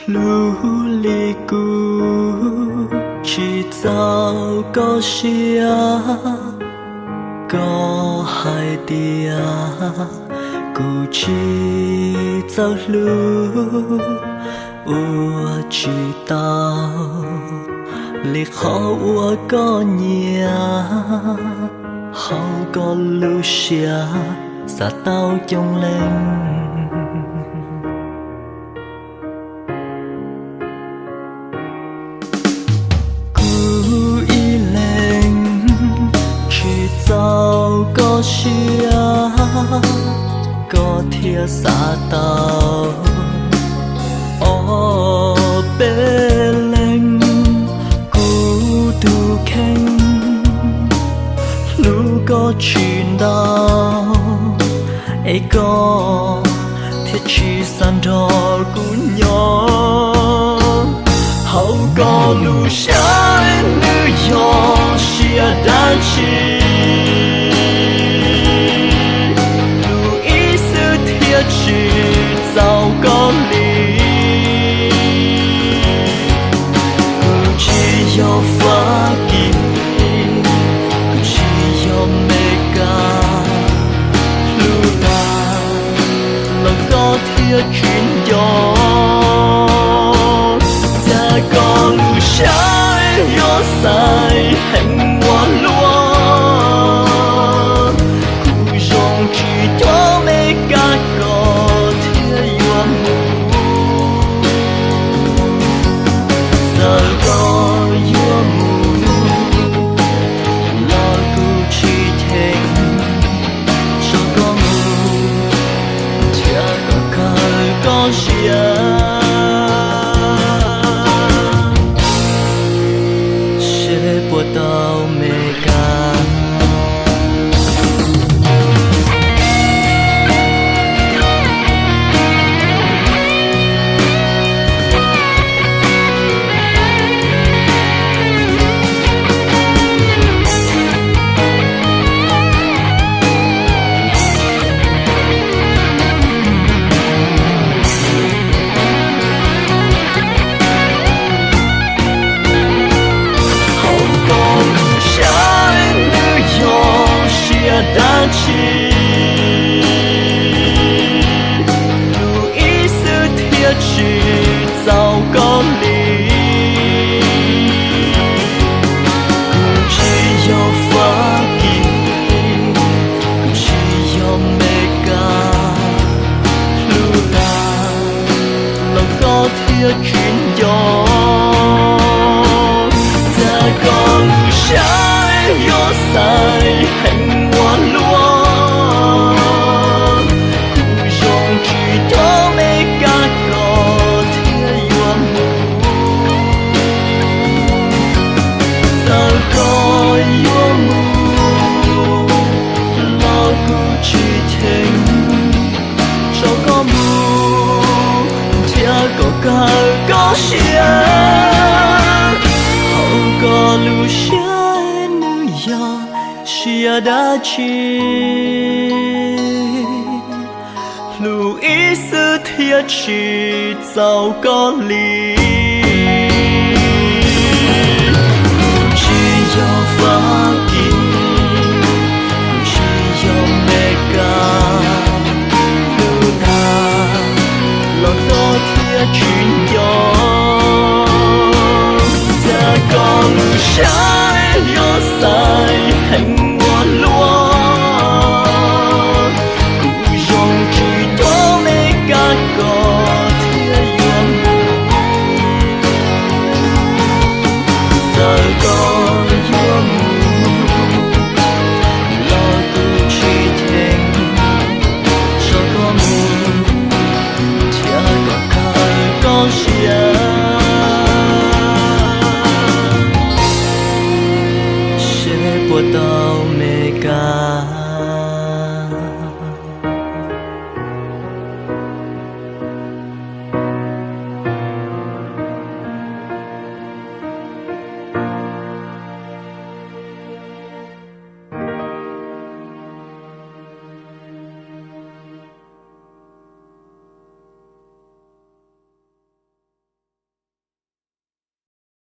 Lub li kuv tsis txaus koj siab, koj hais tias kuv tsis txawj hlub, ua tsis tau li qhov uas koj nyiam, hauv koj lub siab xav tau coob leej. Kuv ib leeg tsis txaus koj siab, koj thiaj xav tau ob peb leeg. Kuv tus kheej hlub koj tsis ntau, es koj thiaj tsis xav nrog kuv nyob. Hauv koj lub siab nws yog siab dab tsi, lub ib xwb thiaj tsis txaus koj li. Kuv tsis yog Fab Kis, kuv tsis yog Mes Kas, hlub tag los koj thiaj tsis nco. Cas koj lub siab yuav xaiv heev ua luaj, kuv zoo tsis coj Mes Kas koj thiaj yuav mus. Txawm koj yuav mus los kuv tsis cheem, tso koj mus thiab kom kawg koj siab, seb puas tau Mes Kas. Hauv koj lub siab nws yog siab dab tsi, lub ib xwb thiaj tsis txaus koj li. Kuv tsis yog Fab Kis, kuv tsis yog Mes Kas, hlub tag los koj thiaj tsis nco. Cas koj lub siab yuav xaiv heev ua luaj, kuv zoo tsis coj Mes Kas koj thiaj yuav mus. Txawm koj yuav mus los kuv tsis cheem, tso koj mus thiab kom kawg koj siab. Hauv koj lub siab nws yog siab dab tsi, lub ib xwb thiaj tsis txaus koj li. Kuv tsis yog Fab Kis, kuv tsis yog Mes Kas, hlub tag los koj thiaj tsis nco. Cas koj lub siab yuav